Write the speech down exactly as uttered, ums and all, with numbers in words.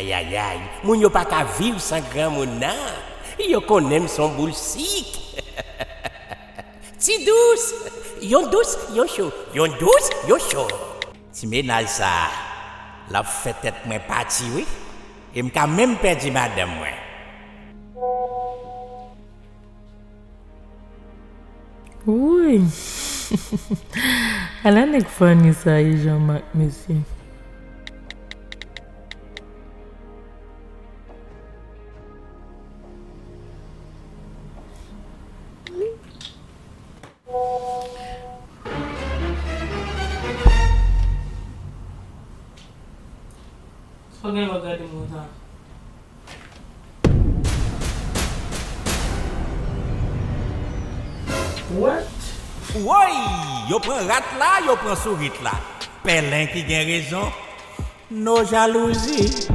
Ayayay, moun yo pa ka viv san granmoun nan. Yo konnen m se yon boul sik. Ti dous, yon dous, yon cho, yon dous, yon cho. Ti mennaj sa a, l ap fè tèt mwen pati wi. E m ka menm pèdi madanm mwen. Wouy! Ala nèg funny sa ye, Jean Marc, mesye. Sa w gen lè w ap gade m konsa? What? Woy! Yo pran rat la, yo pran sourit la. Pèlen ki gen rezon. No jalouzi.